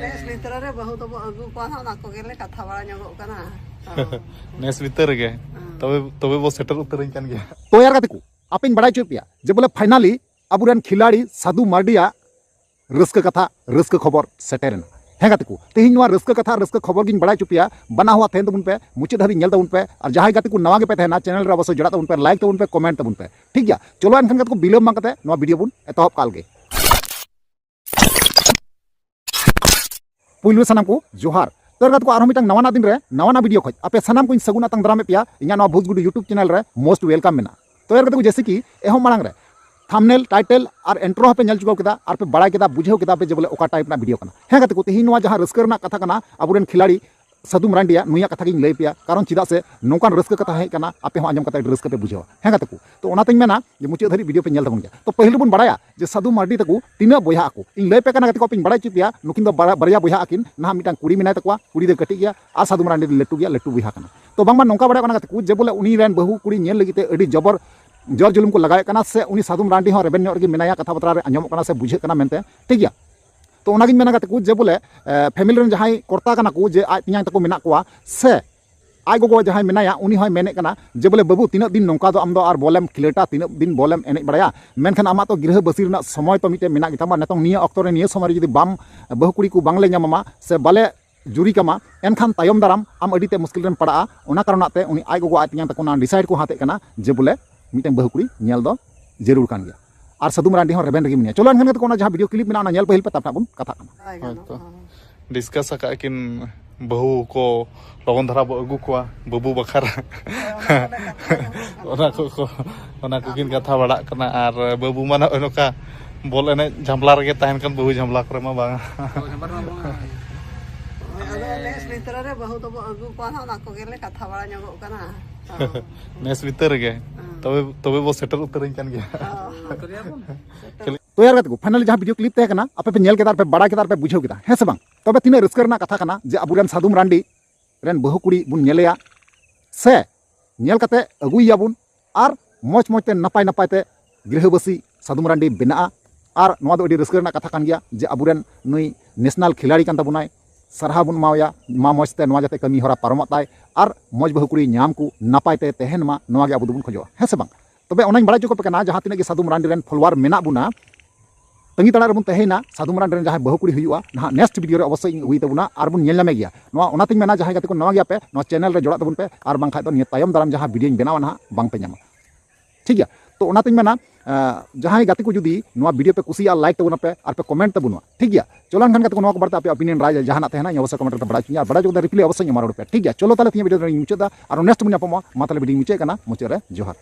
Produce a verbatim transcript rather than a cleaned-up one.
ᱱᱮᱥ ᱵᱷᱤᱛᱨᱤ ᱨᱮ ᱵᱟᱹᱦᱩ ᱫᱚᱵᱚ ᱟᱹᱜᱩ ᱠᱚᱣᱟ ᱱᱟᱦᱟᱜ, ᱚᱱᱟ ᱠᱚᱜᱮ ᱞᱮ ᱠᱟᱛᱷᱟ ᱵᱟᱲᱟ ᱧᱚᱜᱚᱜ ᱠᱟᱱᱟ᱾ ᱱᱮᱥ ᱵᱷᱤᱛᱟᱹᱨ ᱨᱮᱜᱮ ᱛᱚᱵᱮ, ᱛᱚᱵᱮ ᱵᱚ ᱥᱮᱴᱮᱨ ᱩᱛᱟᱹᱨᱟᱹᱧ ᱠᱟᱱ ᱜᱮᱭᱟ᱾ ᱛᱚ ᱭᱟᱨ ᱜᱟᱛᱮ ᱠᱚ, ᱟᱯᱮᱧ ᱵᱟᱲᱟᱭ ᱦᱚᱪᱚᱭᱮᱫ ᱯᱮᱭᱟ ᱡᱮ ᱵᱚᱞᱮ finally ᱟᱵᱚᱨᱮᱱ ᱠᱷᱤᱞᱟᱲᱤ ᱥᱟᱫᱷᱩ ᱢᱟᱨᱰᱤᱭᱟᱜ ᱨᱟᱹᱥᱠᱟᱹ ᱠᱟᱛᱷᱟ, ᱨᱟᱹᱥᱠᱟᱹ ᱠᱷᱚᱵᱚᱨ ᱥᱮᱴᱮᱨᱮᱱᱟ᱾ ᱦᱮᱸ ᱜᱟᱛᱮ ᱠᱚ, ᱛᱮᱦᱮᱧ ᱱᱚᱣᱟ ᱨᱟᱹᱥᱠᱟᱹ ᱠᱟᱛᱷᱟ, ᱨᱟᱹᱥᱠᱟᱹ ᱠᱷᱚᱵᱚᱨ ᱜᱤᱧ ᱵᱟᱲᱟᱭ ᱦᱚᱪᱚ ᱯᱮᱭᱟ᱾ ᱵᱟᱱᱟ ᱦᱚᱲ ᱛᱟᱦᱮᱱ ᱛᱟᱵᱚᱱ ᱯᱮ, ᱢᱩᱪᱟᱹᱫ ᱫᱷᱟᱹᱵᱤᱡ ᱧᱮᱞ ᱛᱟᱵᱚᱱ ᱯᱮ᱾ ᱟᱨ ᱡᱟᱦᱟᱸᱭ ᱜᱟᱛᱮ ᱠᱚ ᱱᱟᱣᱟ ᱜᱮᱯᱮ ᱛᱟᱦᱮᱱᱟ, channel ᱨᱮ ᱚᱵᱚᱥᱥᱳᱭ ᱡᱚᱲᱟᱜ ᱛᱟᱵᱚᱱ ᱯᱮ, like ᱛᱟᱵᱚᱱ ᱯᱮ, comment ᱛᱟᱵᱚᱱ ᱯᱮ, ᱴᱷᱤᱠ ᱜᱮᱭᱟ? ᱪᱚᱞᱚ ᱮᱱᱠᱷᱟᱱ ᱜᱟᱛᱮ ᱠᱚ, ᱵᱤᱞᱚᱢ ᱵᱟᱝ ᱠᱟᱛᱮ ᱱᱚᱣᱟ video ᱵᱚᱱ ᱮᱛᱚᱦᱚᱵ ᱠᱟᱜ ᱞᱮᱜᱮ᱾ ᱯᱩᱭᱞᱩ ᱥᱟᱱᱟᱢ ᱠᱚ ᱡᱚᱦᱟᱨ᱾ ᱛᱚ ᱭᱟᱨ ᱜᱟᱛᱮ ᱠᱚ, ᱟᱨᱦᱚᱸ ᱢᱤᱫᱴᱟᱝ ᱱᱟᱣᱟᱱᱟᱜ ᱫᱤᱱ ᱨᱮ ᱱᱟᱣᱟᱱᱟᱜ video ᱠᱷᱚᱡ ᱟᱯᱮ ᱥᱟᱱᱟᱢ ᱠᱚᱧ ᱥᱟᱹᱜᱩᱱ ᱟᱛᱟᱝ ᱫᱟᱨᱟᱢᱮᱫ ᱯᱮᱭᱟ᱾ ᱤᱧᱟᱹᱜ ᱱᱚᱣᱟ ᱵᱷᱩᱡᱽ ᱜᱩᱰᱩ YouTube channel ᱨᱮ most welcome ᱢᱮᱱᱟᱜᱼᱟ᱾ ᱛᱚ ᱭᱟᱨ ᱜᱟᱛᱮ ᱠᱚ, ᱡᱮᱭᱥᱮ ᱠᱤ ᱮᱦᱚᱵ ᱢᱟᱲᱟᱝ ᱨᱮ thumbnail, title ᱟᱨ intro ᱦᱚᱸᱯᱮ ᱧᱮᱞ ᱪᱩᱠᱟᱹᱣ ᱠᱮᱫᱟ ᱟᱨ ᱯᱮ ᱵᱟᱲᱟᱭ ᱠᱮᱫᱟ, ᱵᱩᱡᱷᱟᱹᱣ ᱠᱮᱫᱟ ᱯᱮ ᱡᱮ ᱵᱚᱞᱮ ᱚᱠᱟ type ᱨᱮᱱᱟᱜ video ᱠᱟᱱᱟ᱾ ᱦᱮᱸ ᱜᱟᱛᱮ ᱠᱚ, ᱛᱮᱦᱮᱧ ᱱᱚᱣᱟ ᱡᱟᱦᱟᱸ ᱨᱟᱹᱥᱠᱟᱹ ᱨᱮᱱᱟᱜ ᱠᱟᱛᱷᱟ ᱠᱟᱱᱟ, ᱟᱵᱚᱨᱮᱱ ᱠᱷᱤᱞᱟᱲᱤ ᱥᱟᱫᱷᱩ ᱢᱟᱨᱟᱱᱰᱤᱭᱟᱜ ᱱᱩᱭᱟᱜ ᱠᱟᱛᱷᱟ ᱜᱤᱧ ᱞᱟᱹᱭ ᱯᱮᱭᱟ, ᱠᱟᱨᱚᱱ ᱪᱮᱫᱟᱜ ᱥᱮ ᱱᱚᱝᱠᱟᱱ ᱨᱟᱹᱥᱠᱟᱹ ᱠᱟᱛᱷᱟ ᱦᱮᱡ ᱠᱟᱱᱟ, ᱟᱯᱮ ᱦᱚᱸ ᱟᱸᱡᱚᱢ ᱠᱟᱛᱮ ᱟᱹᱰᱤ ᱨᱟᱹᱥᱠᱟᱹ ᱯᱮ ᱵᱩᱡᱷᱟᱹᱣᱟ᱾ ᱦᱮᱸ ᱜᱟᱛᱮ ᱠᱚ, ᱛᱚ ᱚᱱᱟᱛᱮᱧ ᱢᱮᱱᱟ ᱡᱮ ᱢᱩᱪᱟᱹᱫ ᱫᱷᱟᱹᱵᱤᱡ video ᱯᱮ ᱧᱮᱞ ᱛᱟᱵᱚᱱ ᱜᱮᱭᱟ᱾ ᱛᱚ ᱯᱟᱹᱦᱤᱞ ᱵᱚᱱ ᱵᱟᱲᱟᱭᱟ ᱡᱮ ᱥᱟᱫᱷᱩ ᱢᱟᱨᱰᱤ ᱛᱟᱠᱚ ᱛᱤᱱᱟᱹᱜ ᱵᱚᱭᱦᱟ ᱟᱠᱚ᱾ ᱤᱧ ᱞᱟᱹᱭ ᱯᱮ ᱠᱟᱱᱟ ᱜᱟᱛᱮ ᱠᱚ, ᱟᱯᱮᱧ ᱵᱟᱲᱟᱭ ᱦᱚᱪᱚ ᱯᱮᱭᱟ, ᱱᱩᱠᱤᱱ ᱫᱚ ᱵᱟᱨ-, ᱵᱟᱨᱭᱟ ᱵᱚᱭᱦᱟ ᱟᱹᱠᱤᱱ᱾ ᱱᱟᱦᱟᱜ ᱢᱤᱫᱴᱟᱝ ᱠᱩᱲᱤ ᱢᱮᱱᱟᱭ ᱛᱟᱠᱚᱣᱟ, ᱠᱩᱲᱤ ᱫᱚ ᱠᱟᱹᱴᱤᱡ ᱜᱮᱭᱟ, ᱟᱨ ᱥᱟᱫᱷᱩ ᱢᱟᱨᱟᱱᱰᱤ ᱫᱚ ᱞᱟᱹᱴᱩ ᱜᱮᱭᱟ, ᱞᱟᱹᱴᱩ ᱵᱚᱭᱦᱟ ᱠᱟᱱᱟ᱾ ᱛᱚ ᱵᱟᱝᱢᱟ ᱱᱚᱝᱠᱟ ᱵᱟᱲᱟᱭᱚᱜ ᱠᱟᱱᱟ ᱜᱟᱛᱮ ᱠᱚ ᱡᱮ ᱵᱚᱞᱮ ᱩᱱᱤ ᱨᱮᱱ ᱵᱟᱹᱦᱩ ᱠᱩᱲᱤ ᱧᱮᱞ ᱞᱟᱹᱜᱤᱫ ᱛᱮ ᱟᱹᱰᱤ ᱡᱚᱵᱚᱨ ᱡᱚᱨ ᱡᱩᱞᱩᱢ ᱠᱚ ᱞᱟᱜᱟᱣᱮᱫ ᱠᱟᱱᱟ, ᱥᱮ ᱩᱱᱤ ᱥᱟᱫᱷᱩ ᱢᱟᱨᱟᱱᱰᱤ ᱦᱚᱸ ᱨᱮᱵᱮᱱ ᱧᱚᱜ ᱨᱮᱜᱮ ᱢᱮᱱᱟᱭᱟ, ᱠᱟᱛᱷᱟ ᱵᱟᱛᱨᱟ ᱨᱮ ᱟᱸᱡᱚᱢᱚᱜ ᱠᱟᱱᱟ ᱥᱮ ᱵᱩᱡᱷᱟᱹᱜ ᱠᱟᱱᱟ ᱢᱮᱱᱛᱮ, ᱴᱷᱤᱠ ᱜᱮᱭᱟ? ᱛᱚ ᱚᱱᱟᱜᱤᱧ ᱢᱮᱱᱟ ᱜᱟᱛᱮ ᱠᱚ ᱡᱮ ᱵᱚᱞᱮ, ᱮ, family ᱨᱮᱱ ᱡᱟᱦᱟᱸᱭ ᱠᱚᱨᱛᱟ ᱠᱟᱱᱟ ᱠᱚ, ᱡᱮ ᱟᱡ ᱛᱮᱧᱟᱝ ᱛᱟᱠᱚ ᱢᱮᱱᱟᱜ ᱠᱚᱣᱟ ᱥᱮ ᱟᱡ ᱜᱚᱜᱚ ᱡᱟᱦᱟᱸᱭ ᱢᱮᱱᱟᱭᱟ, ᱩᱱᱤ ᱦᱚᱸᱭ ᱢᱮᱱᱮᱫ ᱠᱟᱱᱟ ᱡᱮ ᱵᱚᱞᱮ, "ᱵᱟᱹᱵᱩ, ᱛᱤᱱᱟᱹᱜ ᱫᱤᱱ ᱱᱚᱝᱠᱟ ᱫᱚ ᱟᱢ ᱫᱚ ᱟᱨ ᱵᱚᱞᱮᱢ ᱠᱷᱮᱞᱳᱰᱟ, ᱛᱤᱱᱟᱹᱜ ᱫᱤᱱ ᱵᱚᱞᱮᱢ ᱮᱱᱮᱡ ᱵᱟᱲᱟᱭᱟ? ᱢᱮᱱᱠᱷᱟᱱ ᱟᱢᱟᱜ ᱛᱚ ᱜᱤᱨᱦᱟᱹ ᱵᱟᱹᱥᱤ ᱨᱮᱱᱟᱜ ᱥᱚᱢᱚᱭ ᱛᱚ ᱢᱤᱫᱴᱮᱱ ᱢᱮᱱᱟᱜ ᱜᱮᱛᱟᱢᱟ᱾ ᱱᱤᱛᱚᱝ ᱱᱤᱭᱟᱹ ᱚᱠᱛᱚ ᱨᱮ, ᱱᱤᱭᱟᱹ ᱥᱚᱢᱚᱭ ᱨᱮ ᱡᱩᱫᱤ ᱵᱟᱢ, ᱵᱟᱹᱦᱩ ᱠᱩᱲᱤ ᱠᱚ ᱵᱟᱝᱞᱮ ᱧᱟᱢᱟᱢᱟ ᱥᱮ ᱵᱟᱞᱮ ᱡᱩᱨᱤ ᱠᱟᱢᱟ, ᱮᱱᱠᱷᱟᱱ ᱛᱟᱭᱚᱢ ᱫᱟᱨᱟᱢ ᱟᱢ ᱟᱹᱰᱤ ᱛᱮ ᱢᱩᱥᱠᱤᱞ ᱨᱮᱢ ᱯᱟᱲᱟᱜᱼᱟ᱾" ᱚᱱᱟ ᱠᱟᱨᱚᱱᱟᱜ ᱛᱮ ᱩᱱᱤ ᱟᱡ ᱜᱚᱜᱚ ᱟᱡ ᱛᱮᱧᱟᱝ ᱛᱟᱠᱚ ᱚᱱᱟ decide ᱠᱚ ᱦᱟᱛᱮᱫ ᱠᱟᱱᱟ ᱡᱮ ᱵᱚᱞᱮ ᱢᱤᱫᱴᱮᱱ ᱵᱟᱹᱦᱩ ᱠᱩᱲᱤ ᱧᱮᱞ ᱫᱚ ᱡᱟᱹᱨᱩᱲ ᱠᱟᱱ ᱜᱮᱭᱟ᱾ ᱟᱨ ᱥᱟᱹᱫᱷᱩ ᱢᱟᱨᱟᱱᱰᱤ ᱦᱚᱸ ᱨᱮᱵᱮᱱ ᱨᱮᱜᱮ ᱢᱮᱱᱟᱭᱟ᱾ ᱪᱚᱞᱚ ᱮᱱᱠᱷᱟᱱ ᱜᱟᱛᱮ ᱠᱚ, ᱚᱱᱟ ᱡᱟᱦᱟᱸ video clip ᱢᱮᱱᱟᱜᱼᱟ, ᱚᱱᱟ ᱧᱮᱞ ᱯᱟᱹᱦᱤᱞ ᱯᱮ, ᱛᱟᱨᱯᱚᱨ ᱵᱚᱱ ᱠᱟᱛᱷᱟᱜ ᱠᱟᱱᱟ᱾ ᱵᱟᱭ ᱜᱟᱱᱚᱜᱼᱟ᱾ ᱦᱳᱭᱛᱚ᱾ Discuss ᱟᱠᱟᱫ ᱠᱤᱱ ᱵᱟᱹᱦᱩ ᱠᱚ ᱞᱚᱜᱚᱱ ᱫᱷᱟᱨᱟ ᱵᱚ ᱟᱹᱜᱩ ᱠᱚᱣᱟ ᱵᱟᱹᱵᱩ ᱵᱟᱠᱷᱨᱟ᱾ ᱦᱳᱭ, ᱚᱱᱟ ᱠᱚᱞᱮ ᱠᱟᱛᱷᱟ ᱧᱚᱜᱚᱜ ᱠᱟᱱᱟ᱾ ᱚᱱᱟ ᱠᱚ, ᱚᱱᱟ ᱠᱚᱠᱤᱱ ᱠᱟᱛᱷᱟ ᱵᱟᱲᱟᱜ ᱠᱟᱱᱟ᱾ ᱟᱨ ᱵᱟᱹᱵᱩ ᱢᱟ ᱱᱚᱜᱼᱚᱭ ᱱᱚᱝᱠᱟ ᱵᱚᱞ ᱮᱱᱮᱡ ᱡᱷᱟᱢᱞᱟ ᱨᱮᱜᱮ ᱛᱟᱦᱮᱱ ᱠᱟᱱ, ᱵᱟᱹᱦᱩ ᱡᱷᱟᱢᱞᱟ ᱠᱚᱨᱮ ᱢᱟ ᱵᱟᱝᱟ᱾ ᱦᱳᱭ, ᱡᱷᱟᱢᱞᱟ ᱨᱮᱢᱟ ᱵᱟᱝᱟ᱾ ᱦᱳᱭ, ᱟᱫᱚ ᱱᱮᱥ ᱵᱷᱤᱛᱨᱤ ᱨᱮ ᱵᱟᱹᱦᱩ ᱫᱚᱵᱚ ᱟᱹᱜᱩ ᱠᱚᱣᱟ ᱱᱟᱦᱟᱜ, ᱚᱱᱟ ᱠᱚᱜᱮ ᱞᱮ ᱠᱟᱛᱷᱟ ᱵᱟᱲᱟ ᱧᱚᱜᱚᱜ ᱠᱟᱱᱟ᱾ ᱱᱮᱥ ᱵᱷᱤᱛᱟᱹᱨ ᱨᱮᱜᱮ? ᱦᱮᱸ᱾ ᱛᱚᱵᱮ, ᱛᱚᱵᱮ ᱵᱚ ᱥᱮᱴᱮᱨ ᱩᱛᱟᱹᱨᱟᱹᱧ ᱠᱟᱱ ᱜᱮᱭᱟ᱾ ᱦᱚᱸ᱾ ᱛᱚ ᱭᱟᱨ ᱜᱟᱛᱮ ᱠᱚ, finally ᱡᱟᱦᱟᱸ video clip ᱛᱟᱦᱮᱸ ᱠᱟᱱᱟ, ᱟᱯᱮ ᱯᱮ ᱧᱮᱞ ᱠᱮᱫᱟ, ᱟᱨ ᱯᱮ ᱵᱟᱲᱟᱭ ᱠᱮᱫᱟ, ᱟᱨ ᱯᱮ ᱵᱩᱡᱷᱟᱹᱣ ᱠᱮᱫᱟ, ᱦᱮᱸ ᱥᱮ ᱵᱟᱝ? ᱛᱚᱵᱮ ᱛᱤᱱᱟᱹᱜ ᱨᱟᱹᱥᱠᱟᱹ ᱨᱮᱱᱟᱜ ᱠᱟᱛᱷᱟ ᱠᱟᱱᱟ ᱡᱮ ᱟᱵᱚᱨᱮᱱ ᱥᱟᱫᱷᱩ ᱢᱟᱨᱟᱱᱰᱤ ᱨᱮᱱ ᱵᱟᱹᱦᱩ ᱠᱩᱲᱤ ᱵᱚᱱ ᱧᱮᱞᱮᱭᱟ, ᱥᱮ ᱧᱮᱞ ᱠᱟᱛᱮ ᱟᱹᱜᱩᱭᱮᱭᱟᱵᱚᱱ, ᱟᱨ ᱢᱚᱡᱽ ᱢᱚᱡᱽ ᱛᱮ, ᱱᱟᱯᱟᱭ ᱱᱟᱯᱟᱭ ᱛᱮ ᱜᱤᱨᱦᱟᱹᱵᱟᱹᱥᱤ ᱥᱟᱫᱷᱩ ᱢᱟᱨᱟᱱᱰᱤ ᱵᱮᱱᱟᱜᱼᱟ᱾ ᱟᱨ ᱱᱚᱣᱟ ᱫᱚ ᱟᱹᱰᱤ ᱨᱟᱹᱥᱠᱟᱹ ᱨᱮᱱᱟᱜ ᱠᱟᱛᱷᱟ ᱠᱟᱱ ᱜᱮᱭᱟ ᱡᱮ ᱟᱵᱚᱨᱮᱱ ᱱᱩᱭ ᱱᱮᱥᱱᱟᱞ ᱠᱷᱤᱞᱟᱲᱤ ᱠᱟᱱ ᱛᱟᱵᱚᱱᱟᱭ᱾ ᱥᱟᱨᱦᱟᱣ ᱵᱚᱱ ᱮᱢᱟᱣᱟᱭᱟ, ᱢᱟ ᱢᱚᱡᱽ ᱛᱮ ᱱᱚᱣᱟ ᱡᱟᱛᱮ ᱠᱟᱹᱢᱤ ᱦᱚᱨᱟ ᱯᱟᱨᱚᱢᱚᱜ ᱛᱟᱭ ᱟᱨ ᱢᱚᱡᱽ ᱵᱟᱹᱦᱩ ᱠᱩᱲᱤ ᱧᱟᱢ ᱠᱚ, ᱱᱟᱯᱟᱭ ᱛᱮ ᱛᱟᱦᱮᱱ ᱢᱟ, ᱱᱚᱣᱟ ᱜᱮ ᱟᱵᱚ ᱫᱚᱵᱚᱱ ᱠᱷᱚᱡᱚᱜᱼᱟ, ᱦᱮᱸ ᱥᱮ ᱵᱟᱝ? ᱛᱚᱵᱮ ᱚᱱᱟᱧ ᱵᱟᱲᱟᱭ ᱦᱚᱪᱚ ᱠᱚᱯᱮ ᱠᱟᱱᱟ, ᱡᱟᱦᱟᱸ ᱛᱤᱱᱟᱹᱜ ᱜᱮ ᱥᱟᱹᱫᱷᱩ ᱢᱟᱨᱟᱱᱰᱤ ᱨᱮᱱ ᱯᱷᱚᱞᱳᱣᱟᱨ ᱢᱮᱱᱟᱜ ᱵᱚᱱᱟ, ᱛᱟᱺᱜᱤ ᱛᱟᱲᱟᱜ ᱨᱮᱵᱚᱱ ᱛᱟᱦᱮᱸᱭᱮᱱᱟ᱾ ᱥᱟᱹᱫᱷᱩ ᱢᱟᱨᱟᱱᱰᱤ ᱨᱮᱱ ᱡᱟᱦᱟᱸᱭ ᱵᱟᱹᱦᱩ ᱠᱩᱲᱤ ᱦᱩᱭᱩᱜᱼᱟ ᱱᱟᱦᱟᱜ, ᱱᱮᱠᱥᱴ ᱵᱷᱤᱰᱤᱭᱳ ᱨᱮ ᱚᱵᱚᱥᱥᱳᱭ ᱤᱧ ᱟᱹᱜᱩᱭ ᱛᱟᱵᱚᱱᱟ ᱟᱨ ᱵᱚᱱ ᱧᱮᱞ ᱧᱟᱢᱮ ᱜᱮᱭᱟ᱾ ᱱᱚᱣᱟ ᱚᱱᱟᱛᱤᱧ ᱢᱮᱱᱟ, ᱡᱟᱦᱟᱸᱭ ᱜᱟᱛᱮ ᱠᱚ ᱱᱟᱣᱟ ᱜᱮᱭᱟ ᱯᱮ, ᱱᱚᱣᱟ ᱪᱮᱱᱮᱞ ᱨᱮ ᱡᱚᱲᱟᱜ ᱛᱟᱵᱚᱱ ᱯᱮ, ᱟᱨ ᱵᱟᱝᱠᱷᱟᱡ ᱫᱚ ᱱᱤᱭᱟᱹ ᱛᱟᱭᱚᱢ ᱫᱟᱨᱟᱢ ᱡᱟᱦᱟᱸ ᱵᱷᱤᱰᱤᱭᱳᱧ ᱵᱮᱱᱟᱣᱟ ᱱᱟᱦᱟᱜ, ᱵᱟᱝ ᱯᱮ ᱧᱟᱢᱟ᱾ ᱴᱷᱤᱠ ᱜᱮᱭᱟ? ᱛᱚ ᱚᱱᱟᱛᱤᱧ ᱢᱮᱱᱟ, ᱟᱸ, ᱡᱟᱦᱟᱸᱭ ᱜᱟᱛᱮ ᱠᱚ ᱡᱩᱫᱤ ᱱᱚᱣᱟ ᱵᱷᱤᱰᱤᱭᱳ ᱯᱮ ᱠᱩᱥᱤᱭᱟᱜᱼᱟ, ᱞᱟᱭᱤᱠ ᱛᱟᱵᱚᱱᱟ ᱯᱮ ᱟᱨ ᱯᱮ ᱠᱚᱢᱮᱱᱴ ᱛᱟᱵᱚᱱᱟ, ᱴᱷᱤᱠ ᱜᱮᱭᱟ? ᱪᱚᱞᱚ ᱮᱱᱠᱷᱟᱱ ᱜᱟᱛᱮ ᱠᱚ, ᱱᱚᱣᱟ ᱠᱚ ᱵᱟᱨᱮᱛᱮ ᱟᱯᱮᱭᱟᱜ ᱚᱯᱤᱱᱤᱭᱚᱱ, ᱨᱟᱭ ᱡᱟᱦᱟᱱᱟᱜ ᱛᱟᱦᱮᱱᱟ, ᱤᱧ ᱚᱵᱚᱥᱥᱳᱭ ᱠᱚᱢᱮᱱᱴ ᱨᱮ ᱵᱟᱲᱟᱭ ᱦᱚᱪᱚᱧᱟ, ᱟᱨ ᱵᱟᱲᱟᱭ ᱦᱚᱪᱚ ᱠᱟᱛᱮ ᱨᱤᱯᱞᱟᱭ ᱚᱵᱚᱥᱥᱳᱭ ᱤᱧ ᱮᱢᱟ ᱨᱩᱣᱟᱹᱲ ᱯᱮᱭᱟ, ᱴᱷᱤᱠ ᱜᱮᱭᱟ? ᱪᱚᱞᱚ ᱛᱟᱦᱞᱮ ᱛᱮᱦᱮᱧ ᱵᱷᱤᱰᱤᱭᱳ ᱫᱚᱧ ᱢᱩᱪᱟᱹᱫ ᱫᱟ, ᱟᱨ ᱱᱮᱠᱥᱴ ᱵᱚᱱ ᱧᱟᱯᱟᱢᱚᱜᱼᱟ᱾ ᱢᱟ ᱛᱟᱦᱞᱮ ᱵᱷᱤᱰᱤᱭᱳᱧ ᱢᱩᱪᱟᱹᱫ ᱠᱟᱱᱟ, ᱢᱩᱪᱟᱹᱫ ᱨᱮ ᱡᱚᱦᱟᱨ᱾